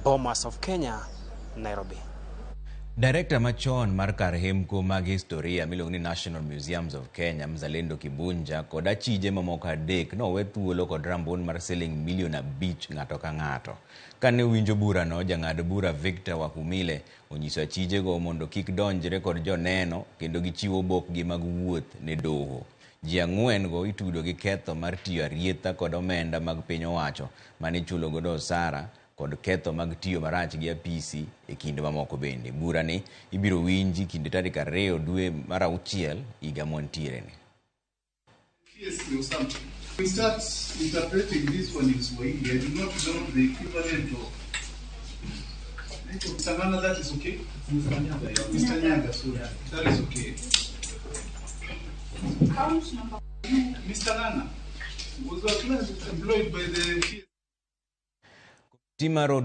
Bomas of Kenya, Nairobi. Direkta machon mar kar hemko mag historia miluongo ni National Museums of Kenya, Mzalendo Kibunja kod achije mamoko adek nowe thuolo kod rambun mar siling milion 5 ng'ato ka ng'ato. Kane owinjo burano, jang'ad bura Victor Wakumile onyiso achijego mondo kik donjre kod joneno kendo gichiw obokgi mag wuoth ne doho. Ji ang'wen go itudo gi ketho mar tiyo arietha kod omenda mag piny owacho mane ichulo godo osara kod ketho mag tiyo marach gi apisi e kind mamoko bende. Burani ibiro winji kinde tarik 2 dwe mar 6 higa mwantiere ni. PSC or something. We start interpreting this one in Swahili. I do not know the equivalent of. Mr. Ngana, that is okay? Mr. Nyaga, sorry. That is okay. Count number. Mr. Ngana, was your client employed by the Komiti mar od